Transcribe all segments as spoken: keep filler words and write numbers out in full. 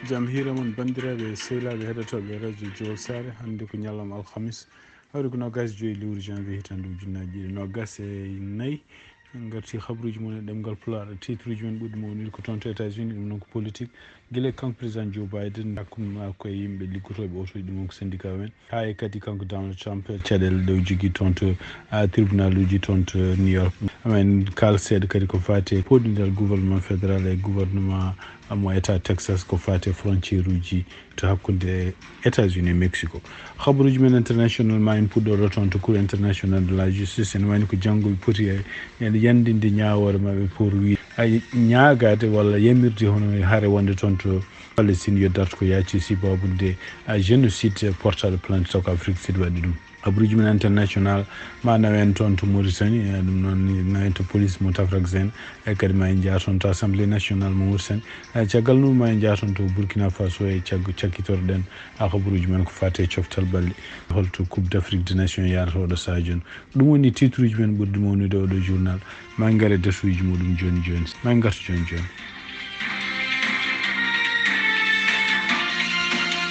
Jam hiira mon, banndiraaɓe e sehilaaɓe heɗotooɓe radio Jowol Saare. Hannde ko ñalawma alhamis, hawri ko noogaas e joy lewru janvier, hitaande ujunnaaji ɗiɗi noogaas e nayi. En ngarti habruuji mon e ɗemngal Pulaar. Titruuji men ɓurɗi mawnude ko toon to États-Unis, ɗum noon ko politique. Gila e kanko président Joe Biden, hakkunde makko e yimɓe liggotooɓe otoji, ɗum noon ko syndicat men. Haa e kadi kanko Donald Trump, caɗeele ɗe o jogii toon to, ah, tribunal uji toon to New York. Amen kaal seeɗa kadi ko faati e pooɗidal gouvernement fédéral e gouvernement mo État Texas ko faati e frontière uji to hakkunde États-Unis e Mexico. Habaruuji men international ma en puɗɗoro toon to Cour international de la justice. Ene wayno ko janngo ɓe poti e, e yandinde ñaawoore maɓɓe pour wi-, ay, ñaagaade walla yamirde hono hare wonde toon to Palestine yo darto ko yaaci sibabude a génocide portaɗo plainte taw ko Afrique Sud waɗi ɗum. Habaruuji men international ma nawen toon to Mauritanie, e ɗum noon ni nawen to police mo Tafraksen, e kadi ma en njaa toon to Assemblée nationale mo Mauritanie. E caggal noon ma en njaa toon to Burkina Faso e caggo cakkitoroɗen a habaruuji men ko faati e coftal balɗe. Holto Coupe d'Afrique des Nations yaarata oɗo sahaa jooni? Ɗum woni titruuji men ɓurɗi mawnude oɗo journal. Ma en ngar e datuuji muɗum jooni jooni. Ma en ngartu jooni jooni.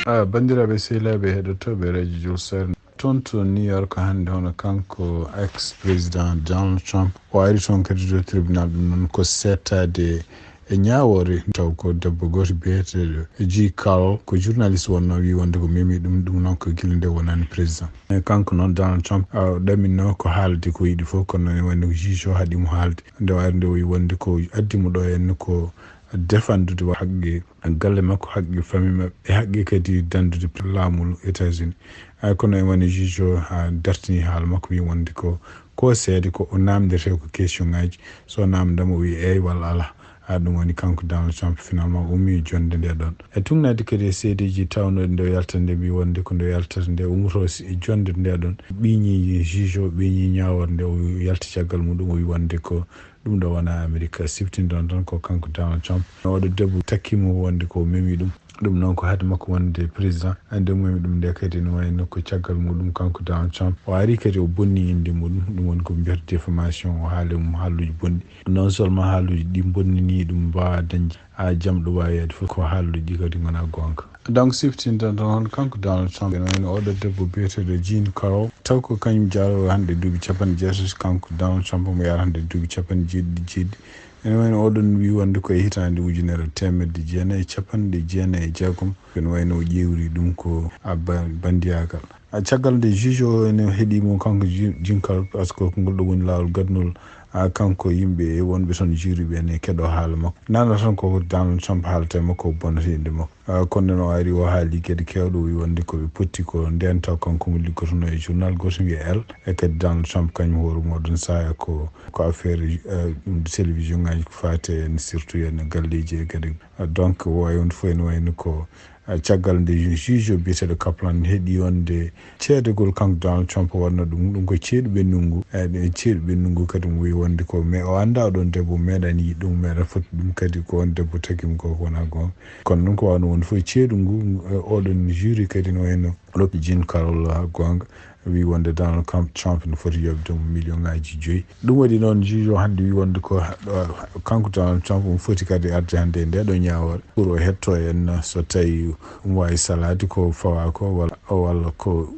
Ah, banndiraaɓe sehilaaɓe heɗotooɓe radio Jowol Saare. Toon to New York hannde, hono kanko ex-président Donald Trump, o ari toon kadi to tribunal, ɗum noon ko seettaade e ñaawoore, taw ko debbo gooto biyeteeɗo Jean Carroll, ko journaliste wonnoo, wi wonde ko memi ɗum, ɗum noon ko gila nde wonani président. E kanko noon Donald Trump, a, o ɗaminno ko haalde ko yiɗi fof, kono ene wayno ko juge o haɗi mo haalde. Nde o ari nde o wi wonde ko addi mo ɗo henna ko defandude wa-, haqqe galle makko, haqqe famille maɓɓe, e haqqe kadi dandude laamu États-Unis. Ay, kono e woni juge o, a, dartini haala makko, wi wonde ko, ko seede ko o namdete ko question ngaji. So namdama o wi eey walla ala. A, ɗum woni kanko Donald Trump finalement o ummi jonde nde ɗon. E tugnade kadi e seedeji tawnoɗi nde o yalta nde, mbi wonde ko nde o yaltata nde, ummoto si-, jonde nde ɗon. Ɓiñi juge o, ɓiñi ñaaworde nde, o yalti caggal muɗum, o wi wonde ko ɗum ɗo wona Amerika. Siftindon tan ko kanko Donald Trump. Oɗo debbo takkimo wonde ko memi ɗum. Ɗum noon ko haade makko wonde président. Ande memi ɗum nde kadi no wayno ko caggal muɗum kanko Donald Trump. O ari kadi o bonni inde muɗum. Ɗum woni ko mbiyata diffamation. O haali mum haaluuji bonɗi. Non seulement haaluuji ɗi bonnini ɗum mbawa dañde a jam ɗo wawi yaade fof, ko haaluuji ɗi kadi gona gonga. Donc siftinta tan kanko Donald Trump ene wayno oɗo debbo biyeteɗo Jean Carroll, taw ko kañum jaarowo hannde duuɓi capanɗe jeetati, kanko Donald Trump omo yaara hannde duuɓi capanɗe jeeɗiɗi jeeɗiɗi. Ene wayno oɗon wi wonde ko e hitaande ujunere teemedde jeenayi e capanɗe jeenayi e jeegom, ene wayno o ƴeewri ɗum ko a ba-, bandiyagal. A, caggal nde juge o ene heɗi mo kanko Jean Carroll, parce que ko ngol ɗo woni laawol gadnol, a, kanko yimɓe wonɓe toon jury ɓe ene keɗo haala makko. Nana tan ko Donald Trump haalata e makko, o bonnata inde makko. A, kono noon o ari o haali kadi keewɗo, o wi wonde ko ɓe potti ko ndeen taw kanko mo liggotono e journal gooto wiye Elle, e kadi Donald Trump kañum hoore mum oɗon saaya ko, ko affaire, eh, ɗum télévision ngaji ko faate en surtout en galleji e kadi. A, donc o wawi wonde fof ene wayno ko, a, caggal nde ju-, juge o biyeteɗo Kaplan heɗi wonde ceedegol kanko Donald Trump o waɗno ɗum, ɗum ko ceeɗu ɓennungu, e ɗe ceeɗu ɓennungu kadi mo wi wonde ko, mais o annda oɗon debbo meeɗani yiɗ ɗum, meeɗa foti ɗum kadi ko on debbo tagi mo ko wona gonga. Kono noon ko wawno wonde fof ceeɗu ngu, e oɗon jury kadi no wayno Jean Carroll ha gonga wi wonde Donald Trump, Trump no foti yoɓde mo million ngaji joyyi. Ɗum waɗi noon juge o hannde wi wonde ko, uh, kanko Donald Trump omo foti kadi arde hannde e nde ɗo ñaawore pour o hetto en so tawi omo wawi salaade ko fawa ko walla, walla ko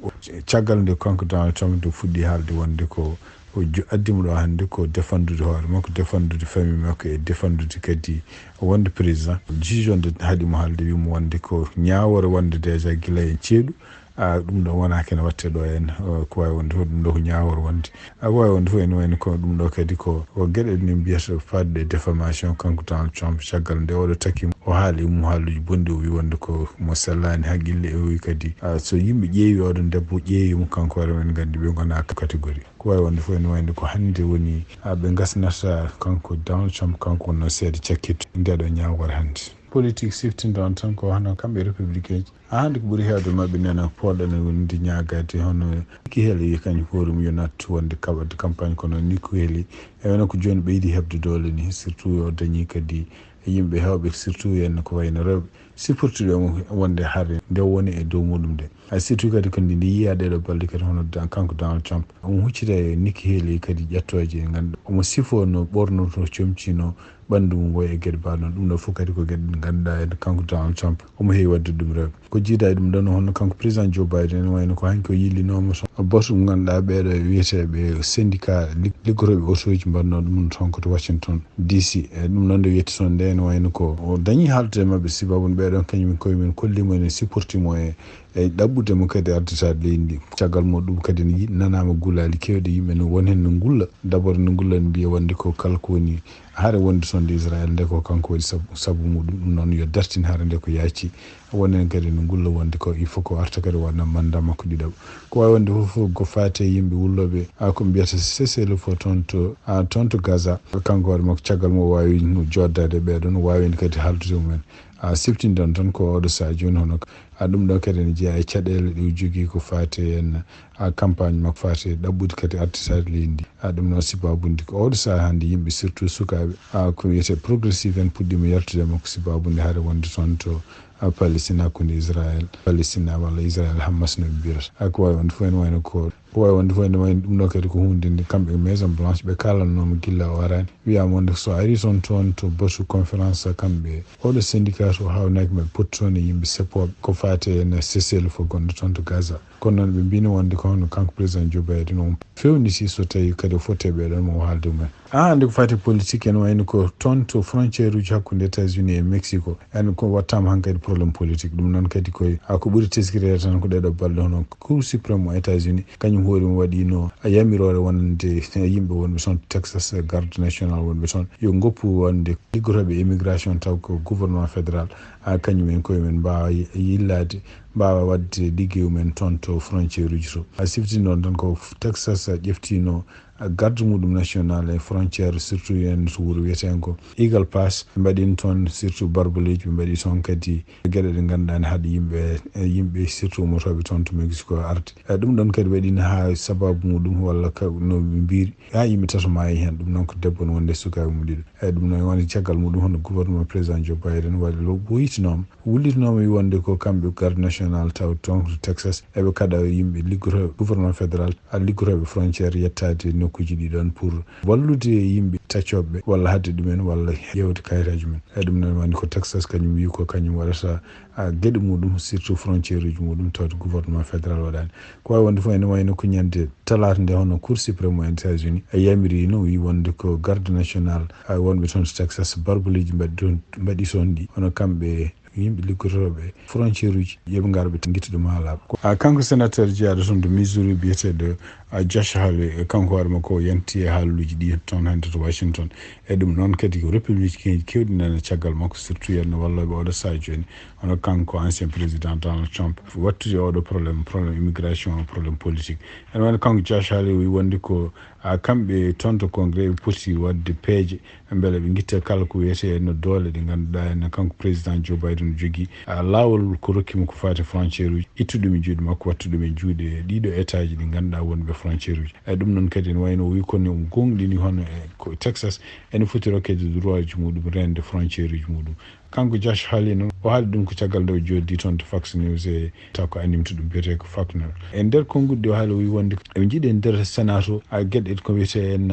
caggal nde kanko Donald Trump nde fuɗɗi haalde wonde ko o jo-, addi mo ɗo hannde ko defandude hoore makko, defandude famille makko e defandude kadi wonde président. Juge o nde haɗi mo haalde wi mo wonde ko ñaawore wonde déjà gila e ceeɗu. A, ɗum ɗo wona kene watte ɗo en, o, ko wawi wonde fof ɗum ɗo ko ñaawor wonde. A, ko wawi wonde fof ene wayno ko ɗum ɗo kadi ko, ko geɗe ɗe mbiyata fadde diffamation kanko Donald Trump caggal nde oɗo taki o haali mo haaluji bonɗi, o wi wonde ko mo sellani haqqille, o wi kadi, a, so yimɓe ƴeewi oɗon debbo ƴeewi mo kanko hoore men gandi ɓe gona catégorie. Ko wawi wonde fof ene wayno ko hande woni, a, ɓe gasnata kanko Donald Trump kanko wonno seede cakkitto nde ɗo ñaawor hande. Politique siftinɗo on tan ko hono kamɓe républicain ji. Haa hannde ko ɓuri heewde maɓɓe nena pooɗa ne woni nde ñaagaade hono Nikki Haley kañum hoore mum yo nattu wonde kaɓatde campagne, kono Nikki Haley e wona ko jooni ɓeydi heɓde doole ni, surtout o dañi kadi e yimɓe heewɓe, surtout en ko wayno rewɓe, sifirtuɓe mo wonde hare nde woni e dow muɗum nde. A surtout kadi ko nde, nde yiya ɗeɗo balɗe kadi hono da-, kanko Donald Trump, omo huccita e Nikki Haley kadi ƴettooje ɗe ngannduɗaa omo sifoo no ɓornoto, comci no ɓanndu mum, woy e geɗe mbaɗ noon. Ɗum ɗo fof kadi ko geɗe ɗe ngannduɗaa en, kanko Donald Trump omo heewi waɗde ɗum rewɓe. Ko jiida e ɗum ɗon, hono kanko président Joe Biden wayno ko hanki o yillinooma so boso mo ngannduɗaa ɓeeɗo wiyeteeɓe syndicat lig-, liggotooɓe otooji mbaɗnoo ɗum toon ko to Washington D C. E ɗum noon nde wiyete toon nde ene wayno ko o dañi haaldude e maɓɓe, sibabu ɓeeɗon kañum en koye mum kolliima ene supporti mo e, e ɗaɓɓude mo kadi arditaade leydi ndi. Caggal mo ɗum kadi ne yi-, nanaama gulaali keewɗi, yimɓe no won heen no ngulla. D'abord no ngulla no mbiya wonde ko kala ko woni hare wonde toon de Israël nde ko kanko waɗi sabu, sabu muɗum. Ɗum noon yo dartin hare nde ko yaaci. Wonen kadi no ngulla wonde ko il faut ko arta kadi waɗna manda makko ɗiɗaɓo. Ko wawi wonde fof fof ko fate yimɓe wulloɓe, a, ko mbiyata cessez-le-feu toon to, a, toon to Gaza. Kanko hoore makko caggal mo o wawi no joddade ɓeɗon, o wawi kadi haaldude mumen. A, siftinɗon tan ko oɗo saaha joni hono, a, ɗum ɗo kadi ne jeeya e caɗele ɗe o jogui ko fate en, a, campagne makko fate ɗaɓɓude kadi artirade leydi ndi. A, ɗum noon sibabude ko oɗo saaha hande yimɓe surtout sukaɓe, a, ko wiyete progressive en puɗɗima yaltude e makko sibabude hare wonde toon to a, Palestine hakkunde Israël, Palestine walla Israël Hamas no ɓe mbiyata. A, ko wawi wonde fof ene wayno ko, ko wawi wonde fof ene wayno ɗum ɗo kadi ko hunde nde kamɓe Maison Blanche ɓe kalannooma gilla o arani. Wiyama wonde so ari toon, toon to batu conférence kamɓe oɗo syndicat o hawnaki maɓe potti toon e yimɓe seppoɓe ko fate e cessez-le-feu gonɗo toon to Gaza. Kono noon ɓe mbino wonde ko hono kanko président Joe Biden on fewniti so tawi kadi o fotte ɓeɗon mo o haalde mumen. A, hande ko fati politique en wayno ko toon to frontière uji hakkunde États-Unis e Mexico. En ko wattama hankadi problème politique. Ɗum noon kadi koye, a, ko ɓuri teskirede tan ko ɗeɗo balɗe hono Cour suprême mo États-Unis, kañum hoore mum waɗino, a, yamirore wonande yimɓe wonɓe toon Texas, garde national wonɓe toon, yo goppu wonde liggotoɓe immigration taw ko gouvernement fédéral, a, kañum en koye men mbawa yi-, yillade, mbawa wadde liggeyu men toon to frontière uji to. A, sifti noon tan ko Texas ƴeftino garde muɗum national e frontière, surtout en to wuuro wiyeten ko Eagle Pass, ɓe mbaɗin toon surtout barboleji, ɓe mbaɗi toon kadi geɗe ɗe ngannduɗaa ne haɗa yimɓe, e yimɓe surtout ummotoɓe toon to Mexico arde. E ɗum ɗon kadi waɗino ha sababu muɗum walla ka no ɓe mbiri ha yimɓe tato maayi hen, ɗum noon ko debbo no wonde sukaɓe mum ɗiɗo. E ɗum noon woni caggal muɗum hono gouvernement président Joe Biden waɗi lo-, ɓoyitinooma. Wullitinooma wi wonde ko kamɓe garde national taw toon to Texas eɓe kaɗa yimɓe liggotooɓe gouvernement fédéral, a, liggotooɓe frontière yettaade nokkuuji ɗi ɗoon pour wallude yimɓe taccoɓe walla haɗde ɗumen walla ƴeewde kayitaaji mum. E ɗum noon woni ko Texas kañum wi ko kañum waɗata, a, geɗe muɗum surtout frontière uji muɗum tawde gouvernement fédéral waɗaani. Ko wawi wonde fof ene wayno ko ñande talaata nde hono Cour suprême mo États-Unis a yamirino wi wonde ko garde national, a, wonɓe toon to Texas barboleji mbaɗi toon, mbaɗi toon ɗi hono kamɓe yimɓe liggotooɓe frontière uji, yoɓe ngar ɓe guitta ɗum ha laaɓa. Ko, a, kanko sénateur jeyaɗo toon to Missouri biyeteɗo, a, Josh Hawley, e kanko hoore makko o yanti e haaluuji ɗi toon hannde to Washington. E ɗum noon kadi ko républicain ji kewɗi nana caggal makko, surtout yenno walloɓe oɗo saha joni, hono kanko ancien président Donald Trump, wattude oɗo problème, problème immigration, problème politique. Ene wayno kanko Josh Hawley o wi wonde ko, a, kamɓe toon to Congrès ɓe poti wadde peeje beele ɓe guitta kala ko wiyete no doole ɗe ngannduɗaa ene kanko président Joe Biden jogui, a, laawol ko rokki mo ko fati frontière uji, ittude ɗum e juuɗe makko, wattude ɗum e juuɗe ɗiɗo état ji ɗi ngannduɗaa wonɓe frontière uji. E ɗum noon kadi ene wayno o wi kono omo gonɗini hono e ko Texas ene foti rokkede droit ji muɗum rende frontière uji muɗum. Kanko Josh Hawley noon, o haali ɗum ko caggal nde o jooɗdi toon to Fox News e taw ko animtuɗo biyetee ko Faulkner. E nder konguɗi ɗi o haali, o wi wonde eɓe njiɗi e nder Sénat o, a, geɗe ko wiyetee en,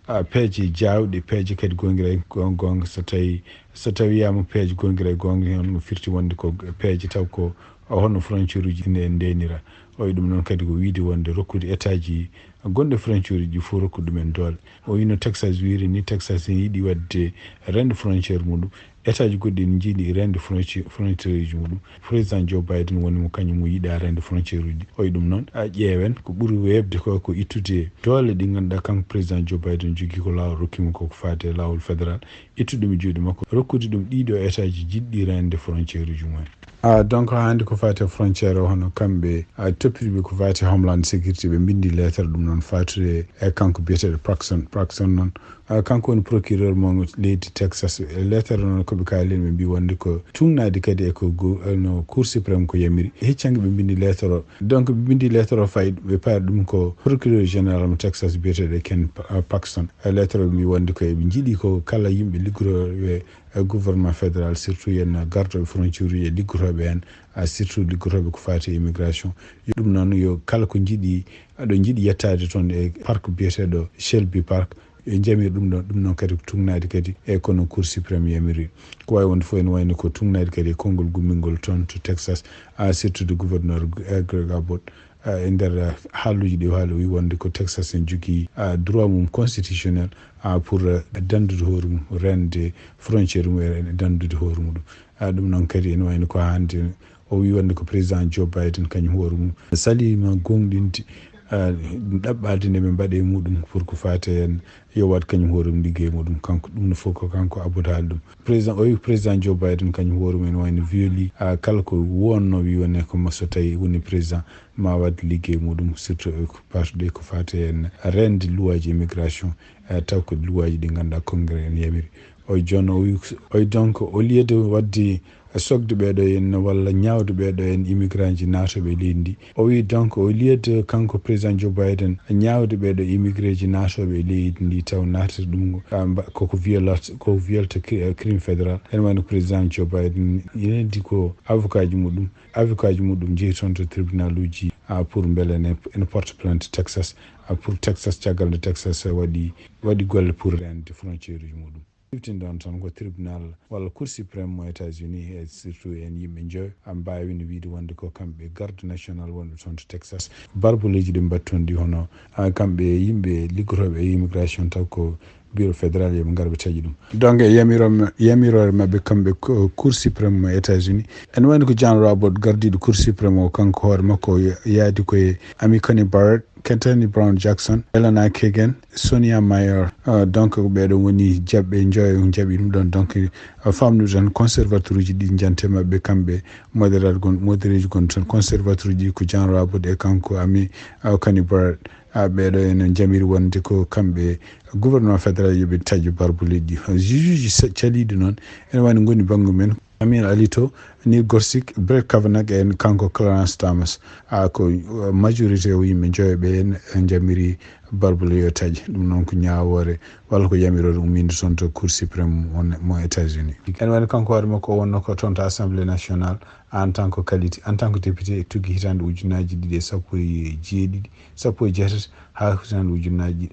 a, peeje jaawɗe, peeje kadi gongira e gon-, gonga. So tawi, so tawi wiyama peeje gongira e gonga, heen no firti wonde ko peeje taw ko, a, hono frontière uji ne ndenira. O wi ɗum noon kadi ko wiide wonde rokkude état ji gonɗe frontière uji fof rokkude ɗumen doole. O wino Texas wiri ni, Texas ne yiɗi wadde rende frontière muɗum. État ji goɗɗi ne njiɗi rende fronti-, frontière uji muɗum. Président Joe Biden woni mo kañum mo yiɗa rende frontière uji. O wi ɗum noon, a, ƴeewen ko ɓuri weeɓde ko, ko ittude doole ɗi ngannduɗaa kanko président Joe Biden jogui ko laawol rokki mo ko, ko faati e laawol fédéral. Ittude ɗum e juuɗe makko, rokkude ɗum ɗiɗo état ji jiɗɗi rende frontière uji mumen. A, donc hannde ko faati e frontière o, hono kamɓe, a, toppitiɓe ko faati e Homeland Security, ɓe mbindi lettre ɗum noon fatude e kanko biyeteɗo Paxton. Paxton noon, a, kanko woni procureur mo leydi Texas. E lettre noon ko ɓe kaali ɓe mbi wonde ko tuŋnaade kadi e ko go-, no Cour suprême ko yamiri. Hecci hanki ɓe mbindi lettre o. Donc ɓe mbindi lettre o fayi ɓe paari ɗum ko procureur général mo Texas biyeteɗo Ken Pa-, a, Paxton. E lettre o ɓe mbi wonde ko eɓe njiɗi ko kala yimɓe liggotooɓe e gouvernement fédéral, surtout yen gardoɓe frontière uji e liggotooɓe hen, a, surtout liggotooɓe ko faati e immigration. Yo ɗum noon yo kala ko njiɗi, aɗo njiɗi yettaade toon e parc biyeteɗo Shelby Park, E njamir ɗum ɗon, ɗum noon kadi ko tugnaade kadi e kono Cour suprême yamiri. Ko waawi wonde fof ene wayno ko tugnaade kadi e konngol gummingol toon to Texas, a surtout de gouverneur, eh, Greg Abbott, ah, e nder, ah, haalluuji ɗi o haali, o wi wonde ko Texas en jogii, ah, droit mum constitutionnel, ah, pour, ah, danndude hoore mum, rende frontière mum e, e danndude hoore muɗum. Ah, ɗum noon kadi ene wayno ko hannde o wi wonde ko président Joe Biden kañum hoore mum saliima goongɗinde, ah, ɗaɓɓaade nde ɓe mbaɗe e muɗum pour ko faati heen yo waɗ kañum hoore mum liggey muɗum. Kanko ɗum no fof ko kanko Abbott haali ɗum. Président, o wi président Joe Biden kañum hoore mum ene wayno violi, ah, kala ko wonno wi wonde ko mo so tawi woni président ma waɗ liggey muɗum, surtout e ko parɗe ko faati heen rende luwaaji immigration, eh, taw ko luwaaji ɗi ngannduɗaa congrès en yamiri. O jooni o wi, o wi donc au lieu de waɗde sokde ɓeeɗo en walla ñaawde ɓeeɗo en immigrant ji naatooɓe e leydi ndi. O wi donc au lieu de kanko président Joe Biden ñaawde ɓeeɗo immigré ji naatooɓe e leydi ndi taw naatata ɗum, ah, mba-, koko violat-, ko violte cri-, eh, crime fédéral. Ene wayno président Joe Biden ene heddi ko avocat ji muɗum, avocat ji muɗum jehi toon to tribunal uji, ah, pour mbele ene, ene porte plainte Texas, ah, pour Texas caggal nde Texas waɗi, waɗi golle pour rende frontière uji muɗum. Siftinɗon tan ko tribunal walla Cour suprême mo États-Unis, e surtout en yimɓe njoyo, a mbaawino wiide wonde ko kamɓe garde national wonɓe toon to Texas. Barbuleeji ɗi mbaɗi toon ɗi hono, ah, kamɓe yimɓe liggotooɓe e immigration taw ko bureau fédéral yo ɓe ngar ɓe taƴi ɗum. Donc e yamiro-, yamiroore maɓɓe kamɓe ko Cour suprême mo États-Unis. Ene wayno ko John Abbott gardiiɗo Cour suprême o kanko hoore makko o ya-, yaadi ko e Amy Coney Barrett, Ketanji Brown Jackson, Elena Kagan, Sonia Mayer. Euh, donc ko ɓeeɗo woni jaɓɓe njoyo jaɓi ɗum ɗon. Donc, euh, famnude tan conservateur uji ɗi jante maɓɓe kamɓe modérat gon-, modéré ji gon toon conservateur uji ko John Abbott e kanko Amy, euh, Coney Barrett. Ah, ɓeeɗo ene njamiri wonde ko kamɓe gouvernement fédéral yo ɓe taƴo barbuleeji ɗi. Juge uji sa-, caliiɗi noon ene wayno ngoni bannge men. Amin Alito, Neil Gorsuch, Brett Kavanaugh en kanko Clarence Thomas. Ah, ko, uh, majorité o yimɓe njoyo ɓe en, en njamiri barbule yo taƴe. Ɗum noon ko ñaawoore walla ko yamiroore umminde toon to Cour suprême on, mo États-Unis. Ene wayno kanko hoore makko o wonno ko toon to Assemblée nationale en tant que qualité, en tant que député e tuggi hitaande ujunnaaji ɗiɗi e sappo e jeeɗiɗi, sappo e jeetati haa hitaande ujunnaaji ɗiɗi.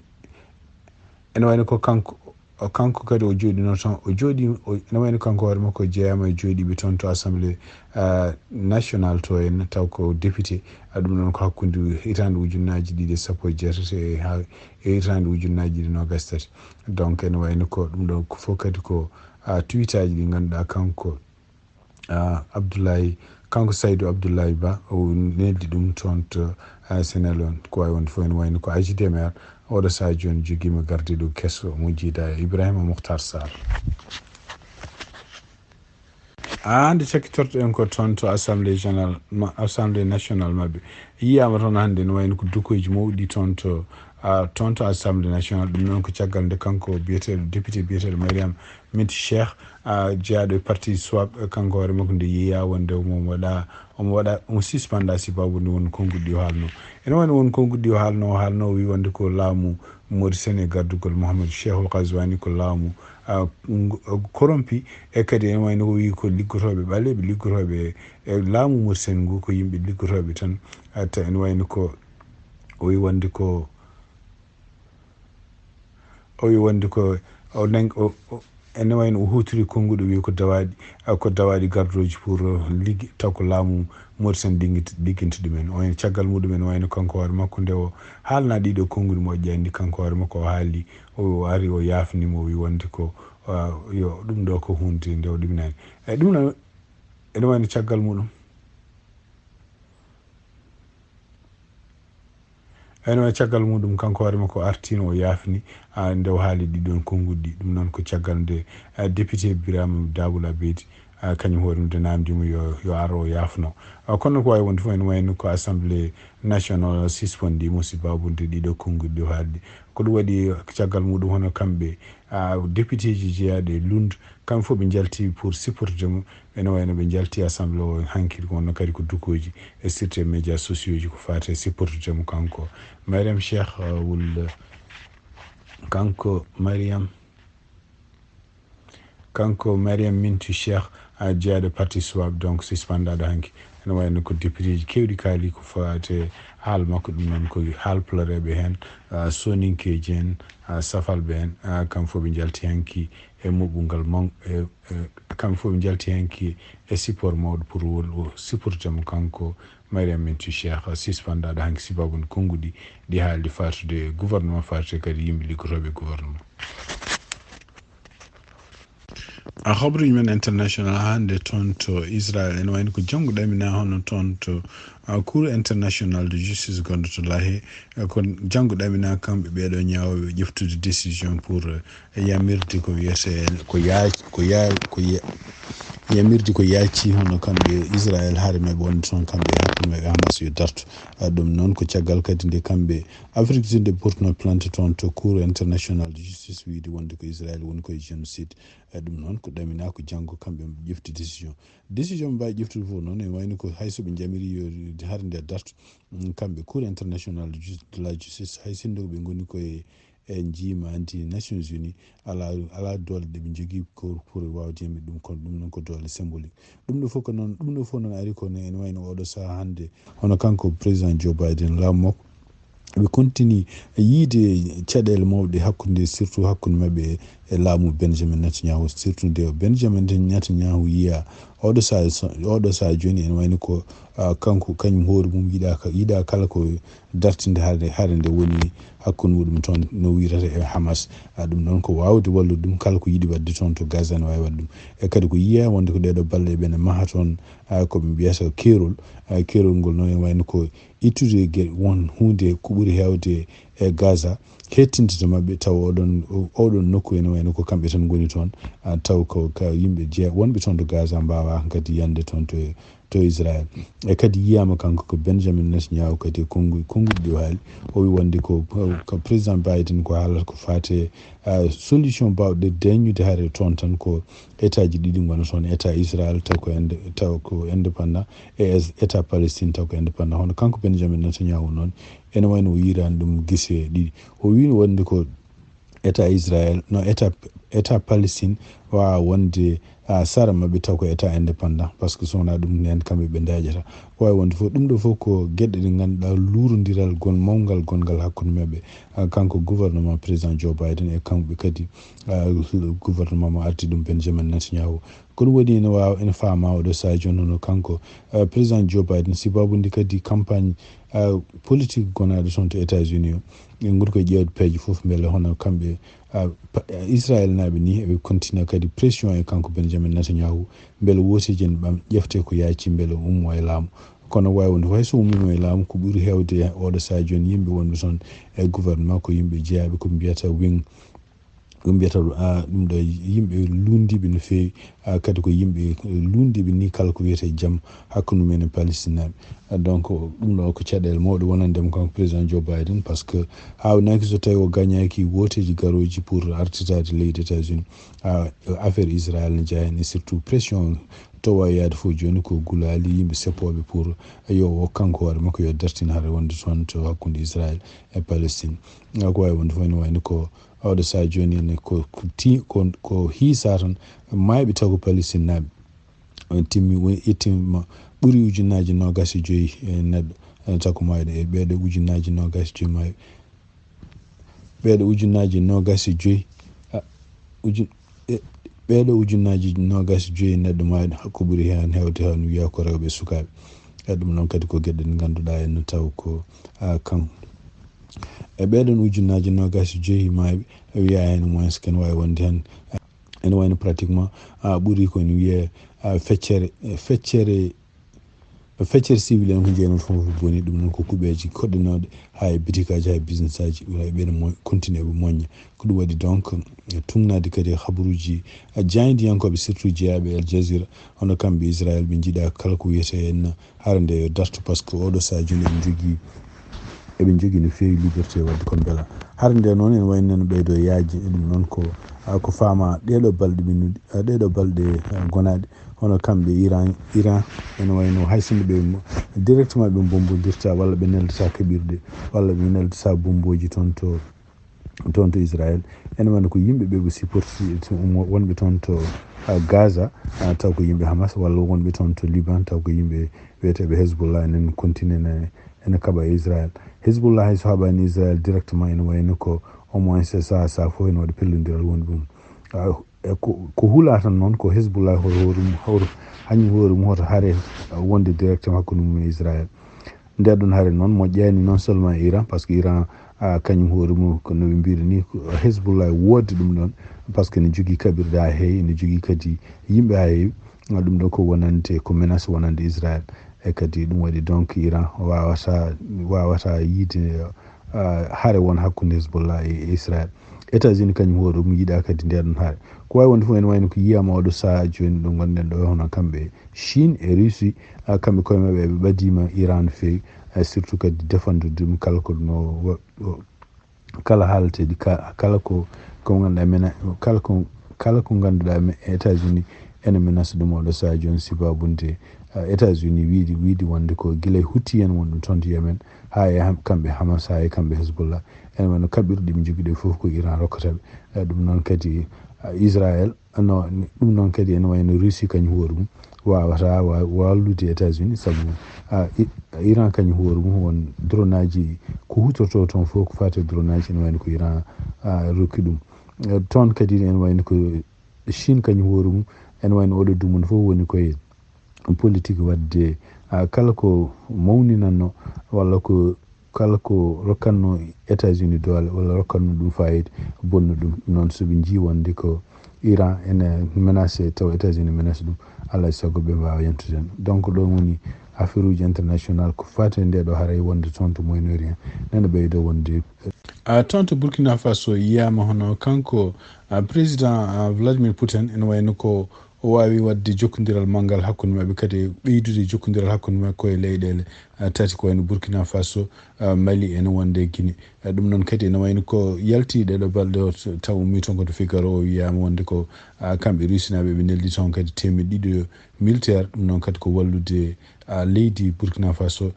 Ene wayno ko kanko, o kanko kadi o jooɗino toon, o jooɗi, o, ene wayno kanko hoore makko o jeyaama e jooɗiiɓe toon to Assemblée, ah, nationale to en, taw ko député, ah, ɗum noon ko hakkunde hitaande ujunnaaji ɗiɗi e sappo e jeetati e ha, e hitaande ujunnaaji ɗiɗi e noogaas e tati. Donc ene wayno ko ɗum ɗo ko fof kadi ko, ah, tweetaaji ɗi ngannduɗaa kanko, ah, Abdoulaye, kanko Saydou Abdoulaye Ba, o neldi ɗum toon to, ah, Sénégal on. Ko waawi wonde fof ene wayno ko A J D M R, oɗo sahaa jooni jogiima gardiiɗo keso mo jiida e Ibrahima Mokhtar Sarr. Ah, nde cakkitorto en ko toon to Assemblée générale, ma-, Assemblée nationale maɓɓe. Yiyaama toon hannde ene wayno ko dukoyji mawɗi toon to, ah, toon to Assemblée nationale. Ɗum noon ko caggal nde kanko biyeteeɗo, député biyeteeɗo Mariam Minty Cheikh, ah, jeyaaɗo e parti swap, eh, kanko hoore makko nde yeeyaa wonde omo waɗa, omo waɗa, omo suspenda sibabu nde won konnguɗi ɗi o haalno. Ene wayno won konnguɗi ɗi o haalno, o haalno o wi wonde ko laamu Mauritanie e gardugol Mouhamadou Cheikhou Ghazouani ko laamu, ah, ng-, corrompu, e kadi ene wayno o wi ko liggotooɓe ɓaleeɓe, liggotooɓe e laamu Mauritanie ngu ko yimɓe liggotooɓe tan. Ah, ta ene wayno ko o wi wonde ko O wi wonde ko o nang-, o, o, ene wayno o huutiri konnguɗi, o wi ko dawaaɗi, ah, ko dawaaɗi gardooji pour, uh, ligge, taw ko laamu Mauritanie liggit-, ligginta ɗumen. O en caggal muɗum ene wayno kanko hoore makko nde o haalna ɗiɗo konnguɗi moƴƴaani, kanko hoore makko o haali, o, o ari o yaafnimo, o wi wonde ko, ah, yo ɗum ɗo ko huunde nde o ɗuminaani. E ɗum ɗo ene wayno caggal muɗum. Ene wayi caggal muɗum, kanko hoore makko artiino o yaafni, ah, nde o haali ɗiɗon konnguɗi ɗi. Ɗum noon ko caggal nde, ah, député Birame Daboula Beydi, ah, kañum hoore mum nde naamndi mo yo, yo ar o yaafno. Ah, kono ko waawi wonde fof ene wayno ko Assemblée nationale suspendi mo sibabu nde ɗiɗo konnguɗi ɗi o haali ɗi. Ko ɗum waɗi caggal muɗum hono kamɓe, ah, député ji jeyaaɗo e Lund, kamɓe fof ɓe njalti pour supportude mo. Ene wayno ɓe njalti Assemblée o hanki, ko wonno kadi ko dukoji e surtout e médias sociaux ji ko fate supportude mo kanko. Mariam Cheikh, uh, wul, kanko Mariam, kanko Mariam Minty Cheikh, uh, jeyaaɗo parti Swap, donc suspendaɗo hanki. Ene wayno ko députéji keewɗi kaali ko faati e haala makko, ɗum noon ko haalpulareeɓe heen, ah, soninkeeji heen, ah, safalɓe heen, ah, kamɓe fof ɓe njalti hanki e moɓɓungal maw-, e, e, kamɓe fof ɓe njalti hanki e support mawɗo pour wol-, o supporté mo kanko Mariam Bintou Cheikh, suspendaaɗo hanki sababu konnguɗi ɗi haaldi faatude gouvernement, faatude kadi yimɓe liggotooɓe gouvernement. A habruji men international hannde toon to Israel, ene wayno ko janngo ɗamina hono toon to, ah, Cour international de justice gonɗo to Lahe. Eh, ko janngo ɗamina kamɓe ɓeeɗo ñaawooɓe ƴeftude décision pour, eh, yamirde ko wiyetee ko yaa-, ko yaa-, ko ya-, yamirde ko yaaci hono kamɓe Israel haare maɓɓe wonde toon kamɓe hakkunde maɓɓe Hamas yo dartu. Ah, ɗum noon ko caggal kadi nde kamɓe Afrique du Sud ɓe portno plainte toon to Cour international de justice wiide wonde ko Israel woni koye génocide. E ɗum noon ko ɗamina ko janngo kamɓe ƴefti décision. Décision ɓe mbaawi ƴeftude fof noon, e wayno ko hay so ɓe njamiri yo hare nde dartu, mm, kamɓe Cour international de ju-, de la justice, hay sinno ɓe ngoni koye e njiima anti Nations Unies, alaa, alaa doole ɗe ɓe njogii ko pour waawde yamir ɗum, kono ɗum noon ko doole symbolique. Ɗum ɗo fof ko noon, ɗum ɗo fof noon ari ko ne, ene wayno oɗo sahaa hannde, hono kanko président Joe Biden, laamu makko, ɓe continue yiide caɗeele mawɗe hakkunde, surtout hakkunde maɓɓe e laamu Benjamin Netanyahu, surtout nde Benjamin Netanyahu yiya oɗo sahaa, oɗo sahaa jooni ene wayno ko, ah, kanko kañum hoore mum yiɗa ka-, yiɗa kala ko dartinde hare, hare nde woni hakkunde muɗum toon no wirata e Hamas. Ah, ɗum noon ko waawde wallude ɗum kala ko yiɗi waɗde toon to Gaza ne waawi waɗde ɗum. E kadi ko yiya wonde ko ɗeɗo balɗe ɓe ne maha toon, ah, ko ɓe mbiyata keerol, ah, keerol ngol noon ene wayno ko ittude ge-, won huunde ko ɓuri heewde e Gaza, hettinde to maɓɓe, tawa oɗon, oɗon nokku ene wayno ko kamɓe tan ngoni toon, ah, taw ko ka yimɓe jeya-, wonɓe toon to Gaza mbaawa hankadi yande toon to, to Israel. E kadi yiyaama kanko ko Benjamin Netanyahu kadi e konngu-, konnguɗi ɗi o haali, o wi wonde ko, ko président Biden ko haalata ko faati e, ah, solution baawɗe dañude hare toon tan ko état ji ɗiɗi ngona toon, état Israel taw ko inde-, taw ko indépendant, e es-, état Palestine taw ko indépendant. Hono kanko Benjamin Netanyahu noon, ene wayno o yiiraani ɗum gese ɗiɗi. O wiino wonde ko état Israel, no état, état Palestine waawa wonde, ah, sara maɓɓe taw ko état indépendant, parce que so wonaa ɗum nen kamɓe ɓe ndaƴata. Ko waawi wonde fof, ɗum ɗo fof ko geɗe ɗe ngannduɗaa luurondiral gon-, mawngal gonngal hakkunde maɓɓe. Ah, kanko gouvernement président Joe Biden e kamɓe kadi, ah, gouvernement mo arti ɗum Benjamin Netanyahu. Ko ɗum waɗi ene waawa, ene faama oɗo sahaa jooni hono kanko, ah, président Joe Biden, sibabude kadi campagne, ah, politique gonaaɗo toon to États-Unis o. En ngoni koye ƴeewde peeje fof mbele hono kamɓe, ah, pa-, ah, Israel naaɓe ni eɓe continue kadi pression e kanko Benjamin Netanyahu mbele wooteeji en ɓam ƴefte ko yaaci mbele ummo e laamu. Kono waawi wonde hay so ummiima e laamu ko ɓuri heewde oɗo sahaa jooni yimɓe wonɓe toon e gouvernement ko yimɓe jeyaaɓe ko mbiyata wing. Ɗum mbiyata, ah, ɗum ɗo yimɓe lunndiiɓe no feewi, ah, kadi ko yimɓe lunndiiɓe ni kala ko wiyetee jam hakkunde mum en e Palestine naaɓe. Ah, donc, ɗum ɗo ko caɗeele mawɗe wonande mo kanko président Joe Biden, parce que haawnaaki so tawi o gañaaki wooteeji garooji pour artitaade leydi États-Unis. Ah, affaire Israël ne jeyaa heen, et surtout pression to waawi yaade fof jooni ko gulaali yimɓe seppooɓe pour yo o kanko hoore makko yo dartin hare wonde toon to hakkunde Israël e Palestine. Ah, ko waawi wonde fof ene wayno ko oɗo sahaa jooni ne ko, ko ti-, ko, ko hiisa tan maayɓe taw ko Palestine naaɓe. On timmi, woni ittima ɓuri ujunnaaji noogaas e joyi e neɗɗo, eh, taw ko maayɗo e ɓeeɗo ujunnaaji noogaas e joyi maayɓe. Ɓeeɗo ujunnaaji noogaas e joyi, ah, ujun-, e, ɓeeɗo ujunnaaji noogaas e joyi neɗɗo maayɗo, ko ɓuri heen heewde heen wiya ko rewɓe e sukaaɓe. E ɗum noon kadi ko geɗe ɗe ngannduɗaa en no taw ko, ah, kan. E ɓeeɗon ujunnaaji noogaas e joyi maayɓe, wiya heen moins ken waawi wonde heen, ene wayno pratiquement, ah, ɓuri ko ene wiyee, ah, feccere, feccere, feccere civil en ko jeyanoo fof boni, ɗum noon ko kuɓeeji koɗɗinooɗe haa e bitikaaji, haa e businessaaji, ɓe ɓeɗa mo-, continue ɓe moñña. Ko ɗum waɗi donc, e tugnaade kadi e habaruuji, ah, jaayndiyankooɓe surtout jeyaaɓe Al Jazeera, hono kamɓe Israël ɓe njiɗa kala ko wiyetee en hare nde yo dartu, parce que oɗo sahaa jooni eɓe njogii, eɓe njogii no feewi liberté waɗde ko mbela. Hare nde noon ene wayno nana ɓeydo yaaji, e ɗum noon ko, ah, ko faama ɗeeɗo balɗe minuɗi, ah, ɗeeɗo balɗe, ah, gonaaɗe, hono kamɓe Iran, Iran ene wayno hay sinno ɓe mo-, directement ɓe mbombondirta walla ɓe neldata kaɓirɗe walla ɓe neldata bombooji toon to, toon to Israël. Ene wayno ko yimɓe ɓe ko supporti, wonɓe toon to, Gaza, taw ko yimɓe Hamas, walla wonɓe toon to Liban, taw ko yimɓe wiyeteeɓe Hezbollah, enen continue ene kaɓa e Israël. Hezbollah hay so haɓani Israël directement, ene wayno ko au moins saha saha fof ene waɗi pellodiral woni ɗum. E ko hula tan noon ko Hezbollah hoto hoore mum hawro hañum hoore mum hoto hare wonde directement hakkunde mum e Israël. Nde ɗon hare noon moƴƴani non seulement Iran, parce que Iran kañum hoore mum ko no ɓe mbiri ni, Hezbollah woodde ɗum ɗon, parce que ne jogii kaɓirɗe haa heewi, ne jogii kadi yimɓe haa heewi. Ɗum ɗo ko wonande, ko menace wonande Israël. E kadi ɗum waɗi donc Iran wawata wawata yiide hare won hakkunde Hezbollah e Israël. États-Unis kañum hoore mum yiɗa kadi nde ɗon hare. Ko wawi wonde fof ene wayno ko yiyama oɗo saha joni ɗo gonɗen ɗo, hono kamɓe Chine e Russie, kamɓe koye maɓɓe ɓe ɓadima Iran no fewi, surtout kadi défendre ɗum kala ko no kala haalete ɗi kala ko ko ganduɗa mena kala ko kala ko ganduɗa États-Unis ene menace ɗum oɗo saha joni, sibabude États-Unis wiidi wiidi wonde ko gila huti en wonɗum toon to Yemen, haa e kamɓe Hamas, haa e kamɓe Hezbollah, ene wayno kaɓirɗe ɓe jogiɗe fof ko Iran rokkata ɓe. Ɗum noon kadi Israël no ɗum noon kadi ene wayno Russie kañum hoore mum wawata wallude États-Unis, sabu Iran kañum hoore mum won dronaji ko hutorto toon fof ko fate dronaji, ene wayno ko Iran rokki ɗum. Toon kadi ene wayno ko Chine kañum hoore mum, ene wayno oɗo dumunde fof woni koye politique wadde kala ko mawninanno walla ko kala ko rokkatno États-Unis doole walla rokkatno ɗum fayida, bonnu ɗum. Noon so ɓe njii wonde ko Iran ene menace, taw États-Unis menace ɗum, alaa e sago ɓe mbaawa yantude heen. Donc ɗoon woni affaire uji international ko faati e nde ɗo haray wonde toon to Moyen-Orient nene ɓeydo wonde. Toon to Burkina Faso yiyaama hono kanko président Vladimir Putin ene wayno ko o waawi waɗde jokkondiral manngal hakkunde maɓɓe, kadi ɓeydude jokkondiral hakkunde maɓɓe ko e leyɗeele tati, ko wayno Burkina Faso, Mali, ene wonde Guinée. Ɗum noon kadi ene wayno ko yalti ɗeɗo balɗe o taw ummi toon ko to Figaro, o wiyaama wonde ko kamɓe Rusinaaɓe ɓe neldi toon kadi teemeɗɗe ɗiɗo militaire, ɗum noon kadi ko wallude leydi Burkina Faso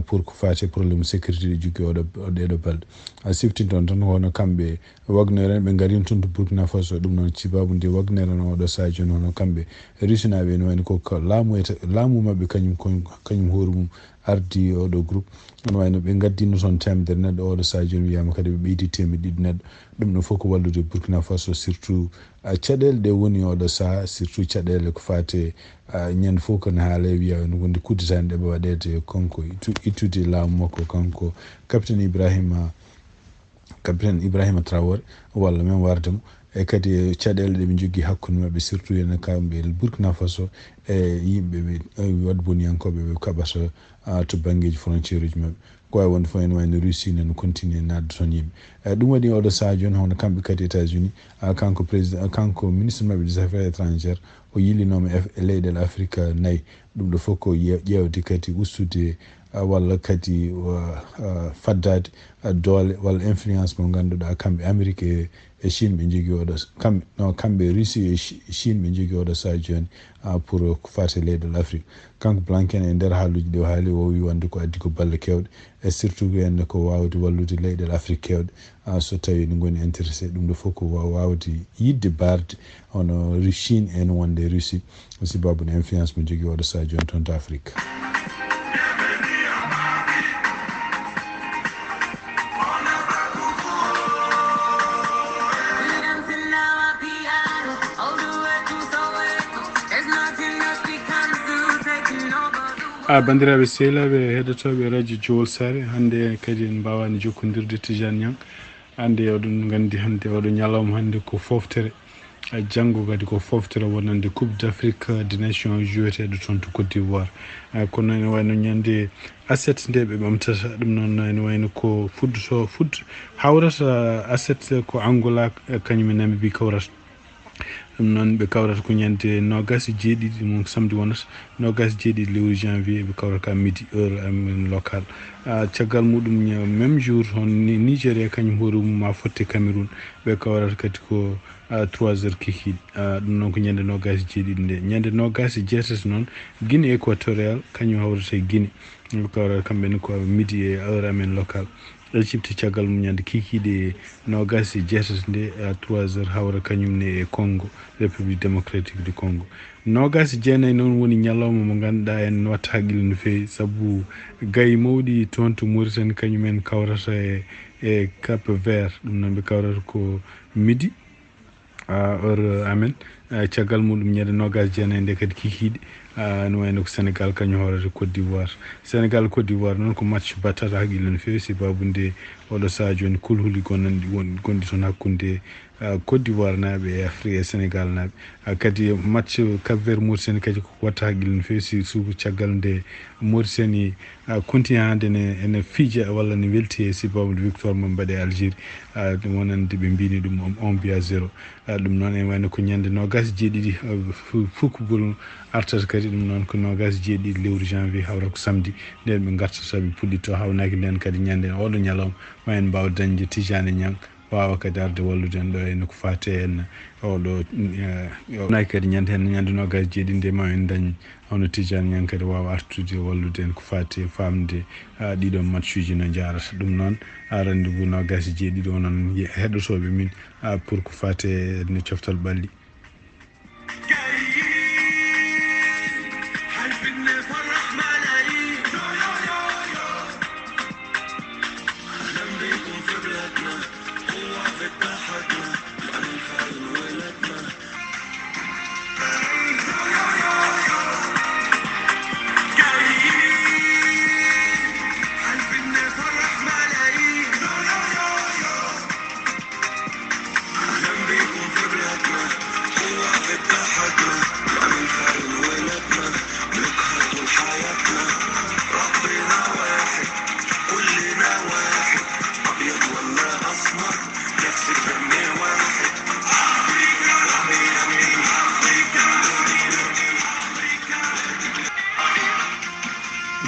pour ko faati e problème sécurité ɗi jogii oɗo ɗeɗo balɗe. Siftinton tan ko hono kamɓe Wagner en ɓe ngarin toon to Burkina Faso, ɗum noon sibabu nde Wagner en oɗo saha jooni hono kamɓe Rusinaaɓe ene wayno ko laamu laamu maɓɓe kañum kañum hoore mum ardi oɗo groupe. Ene wayno ɓe ngaddino toon teemedere neɗɗo, oɗo saha jooni wiyaama kadi ɓe ɓeydi teemeɗɗe ɗiɗi neɗɗo. Ɗum ɗo fof ko wallude Burkina Faso, surtout caɗeele ɗe woni oɗo saha, surtout caɗeele ko faate ñande fof ko ne haale wiya no wonde kudditande ɗe waɗede kanko ittude laamu makko kanko capitaine Ibrahima capitaine Ibrahima Traoré walla men warde mo. E kadi caɗeele ɗe ɓe njogii hakkunde maɓɓe, surtout ene kamɓe Burkina Faso e yimɓe ɓe waɗ boniyankooɓe ɓe kaɓata to banngeeji frontière uji maɓɓe. Ko wawi wonde fof ene wayno Russie nene continue naatde toon yimɓe. Ɗum waɗi oɗo saha jooni hono kamɓe kadi États-Unis, kanko président kanko ministre maɓɓe des affaires étrangères o yilinooma e leyɗeele Afrique nayi. Ɗum ɗo fof ko ƴeewde kadi ustude walla kadi faddaade doole walla influence mo ngannduɗaa kamɓe Amérique e Chine ɓe njogii oɗo kamɓe no kamɓe Russie e Chine ɓe njogii oɗo saha jooni pour ko faati e leyɗeele Afrique. Kanko Blinken e nder haaluuji ɗi o haali o wi wonde ko addi ko balle keewɗe e surtout ko enne ko waawde wallude leyɗeele Afrique keewɗe so tawi ne ngoni intéressé. Ɗum ɗo fof ko waawde yiɗde barde hono Chine en wonde Russie. Sibabu no influence mo jogii oɗo saha jooni toon to Afrique. A banndiraaɓe sehilaaɓe heɗotooɓe radio Jowol Saare, hannde kadi en mbaawaani jokkondirde Tijaan Ñaŋ. Hannde oɗon nganndi hannde oɗo ñalawma hannde ko foftere. Janngo kadi ko foftere wonande Coupe d'Afrique des Nations joueteeɗo toon to Côte d'Ivoire. Kono ene wayno ñande aset nde ɓe ɓamtata ɗum noon ene wayno ko fuddoto fud hawrata aset ko Angola kañum e Namibie kawrata. Ɗum noon ɓe kawrata ko ñande nogas e jeeɗiɗi mo samedi wonata nogas e jeeɗiɗi lewru janvier ɓe kawrata ka midi heure amen local. Caggal muɗum même jour toon Nigéria kañum hoore mum ma fotte Cameroun ɓe kawrata kadi ko Trois heures kikiiɗe. Ɗum noon ko ñande noogaas e jeeɗiɗi nde. Ñande noogaas e jeetati noon, Guinée Équatoriale, kañum hawrata e Guinée. Ɓe kawrata kamɓe ne ko midi e heure amen local. Égypte, caggal mum ñande kikiiɗe noogaas e jeetati nde, à trois heures, hawra kañum ne e Congo, République Démocratique du Congo. Noogaas e jeenayi noon woni ñalawma mo ngannduɗaa en watta haqqille no feewi, sabu gayi mawɗi toon to Mauritanie, kañum en kawrata e, e Cap Vert. Ɗum noon ɓe kawrata ko midi, ah, heure amen. Ah, caggal muɗum ñande noogaas e jeenayi nde kadi kikiiɗe, ah, no wayno ko Sénégal kañum hoorata Côte d'Ivoire. Sénégal Côte d'Ivoire noon ko match battata haqqille no feewi, sababu nde oɗo sahaa jooni kulhuli gonanɗi won-, gonɗi toon hakkunde, ah, Côte d'Ivoire naaɓe e Afrique e Sénégal naaɓe. Ah, kadi match Cap Vert Mauritanie kadi ko watta haqqille no feewi, si suufu caggal nde Mauritanie, ah, continue hannde ne, ene fiija walla ne welti e sababu nde victoire mo ɓe mbaɗi e Algérie. Ah, ɗum wonande ɓe mbini ɗum on, un but à zéro. Ah, ɗum noon ene wayno ko ñande noogaas e jeeɗiɗi, ah, fu-, fukkugol artata kadi, ɗum noon ko noogaas e jeeɗiɗi lewru janvier, hawra ko samedi, nden ɓe ngartata ɓe puɗɗitto, hawnaaki nden kadi ñande oɗo ñalawma, ma en mbaaw dañde Tijani Niang, waawa kadi arde wallude en ɗo e no ko faati en oɗo, eh, hawnaaki kadi ñande heen, ñande noogaas e jeeɗiɗi nde ma en dañ hono Tijani Niang kadi waawa artude wallude en ko faati e faamde, ah, ɗiɗon matchuji no njaarata. Ɗum noon, ah, rendez-vous noogaas e jeeɗiɗi onon ye-, heɗotooɓe min, ah, pour ko faati e no coftal ɓalli.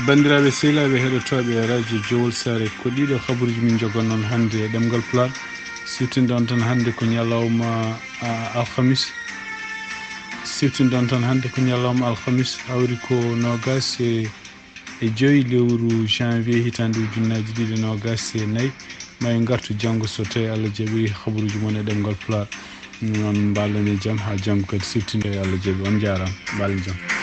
Banndiraaɓe sehilaaɓe heɗotooɓe Radio Jowol Saare, ko ɗiɗo habaruuji min njogonoo hannde e ɗemngal Pulaar. Siftinde on tan hannde ko ñalawma, a, alhamis. Siftinde on tan hannde ko ñalawma alhamis, hawri ko noogaas e, e joy lewru janvier hitaande ujunnaaji ɗiɗi e noogaas e nayi. Ma en ngartu janngo so tawii Allah jaɓii habaruuji mon e ɗemngal Pulaar. Noon, mbaalu-ɗen e jam haa janngo kadi siftinde, Allah jaɓii. On njaaraama. Mbaalu-ɗen jam.